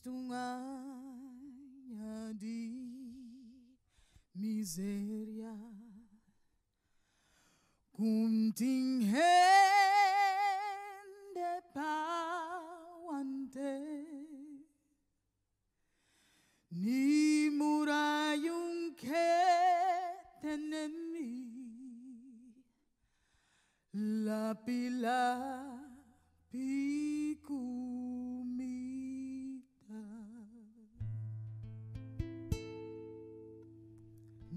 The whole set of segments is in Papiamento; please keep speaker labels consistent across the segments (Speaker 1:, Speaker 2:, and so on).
Speaker 1: Un aña di miseria. Ku n'tin hende pa want'é. Ni muraya un ke tene mi. Lapi lapi ku mi ta.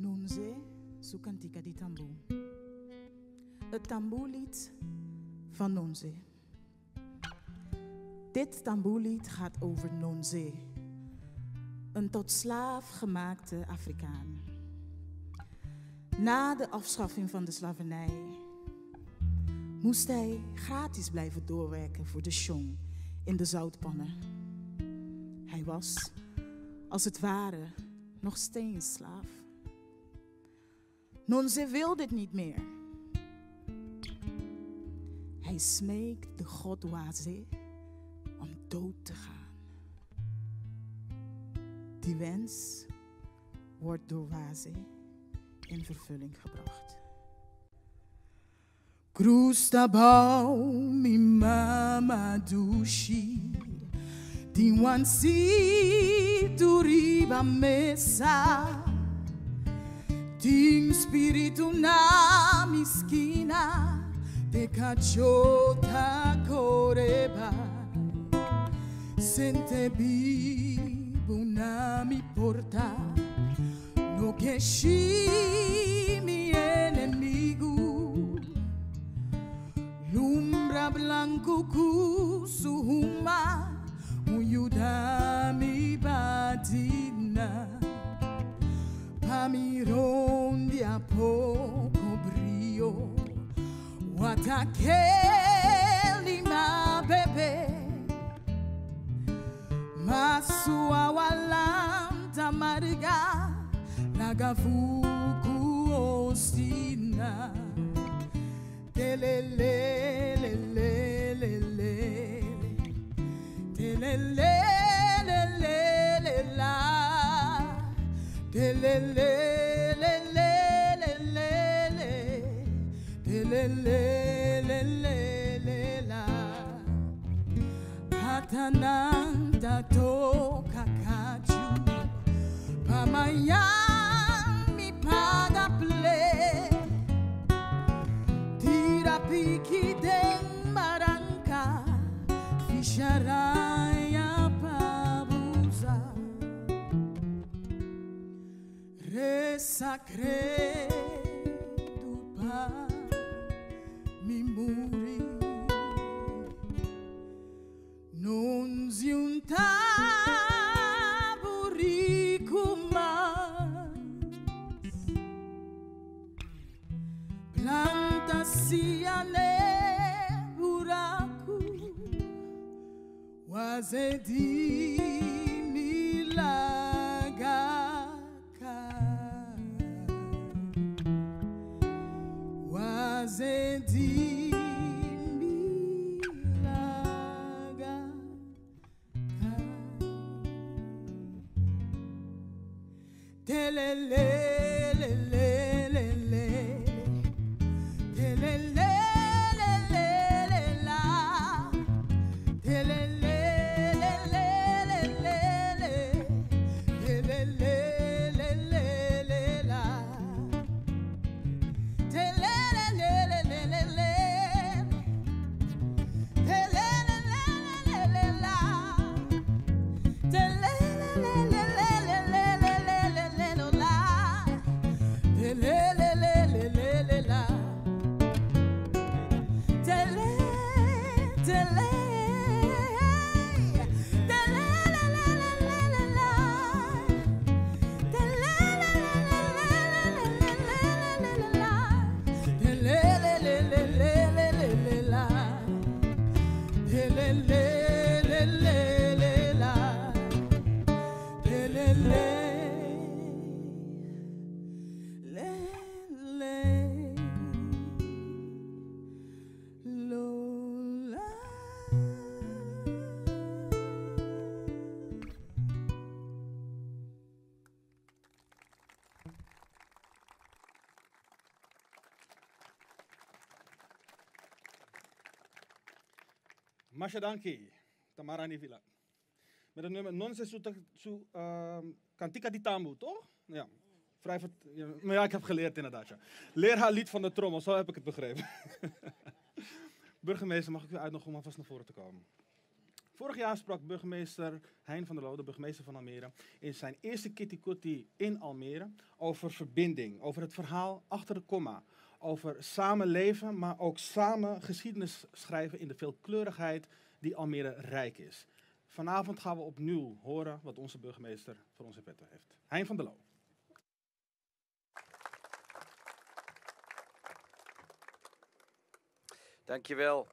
Speaker 1: Nonze su kantika di tambú. Het tamboerlied van Nonze. Dit tamboerlied gaat over Nonze, een tot slaaf gemaakte Afrikaan. Na de afschaffing van de slavernij moest hij gratis blijven doorwerken voor de sjong in de zoutpannen. Hij was, als het ware, nog steeds slaaf. Nonze wil dit niet meer. Hij smeekt de god Waze om dood te gaan. Die wens wordt door Waze in vervulling gebracht. Krus ta abou mi mama dushi Tin wansitu riba mesa Tin spiritu na mi skina Te kachó ta kore bai Sente bibu na mi porta No keshi mi enemigu Lumbra blanku ku su huma Un yuda mi batina Pa mi rondia poko brio Watakeli m'a bebe Ma su awa lanta marga Laga fuku ostina Telele le le le le Telele le le le la Telele le le le le le Telele le le le la Patanan ta toka kachu Pa mañan mi paga ple Tira piki den baranka Fisharaya pa busa Resa kredu pa mi muri Non si un taburiku mas Planta sia n'e buraku Waze di mi laga kai Waze di mi laga kai Telele le le le le Telele le le le la Telele le le le le le Telele le le le la Telele le le le le le Telele le le le la Telele le le le le le le le le le la Telele le le le le la Tele tele Tele le le le le le la Tele le le le le le le le le la Tele le le le le le le le la Tele le le le le la Tele le le le lo la.
Speaker 2: Masha danki, Tamara Nivila. Met het nummer Non se su, su Cantica di Tambu, toch? Ja. Vrij ja, maar ja, ik heb geleerd inderdaad. Ja. Leer haar lied van de trommel, zo heb ik het begrepen. Burgemeester, mag ik u uitnodigen om alvast naar voren te komen? Vorig jaar sprak burgemeester Hein van der Loo, de burgemeester van Almere, in zijn eerste Keti Koti in Almere over verbinding, over het verhaal achter de komma, over samenleven, maar ook samen geschiedenis schrijven in de veelkleurigheid die Almere rijk is. Vanavond gaan we opnieuw horen wat onze burgemeester voor ons in petto heeft. Hein van der Loo.
Speaker 3: Dankjewel,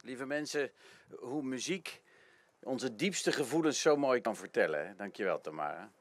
Speaker 3: lieve mensen. Hoe muziek onze diepste gevoelens zo mooi kan vertellen. Hè? Dankjewel, Tamara.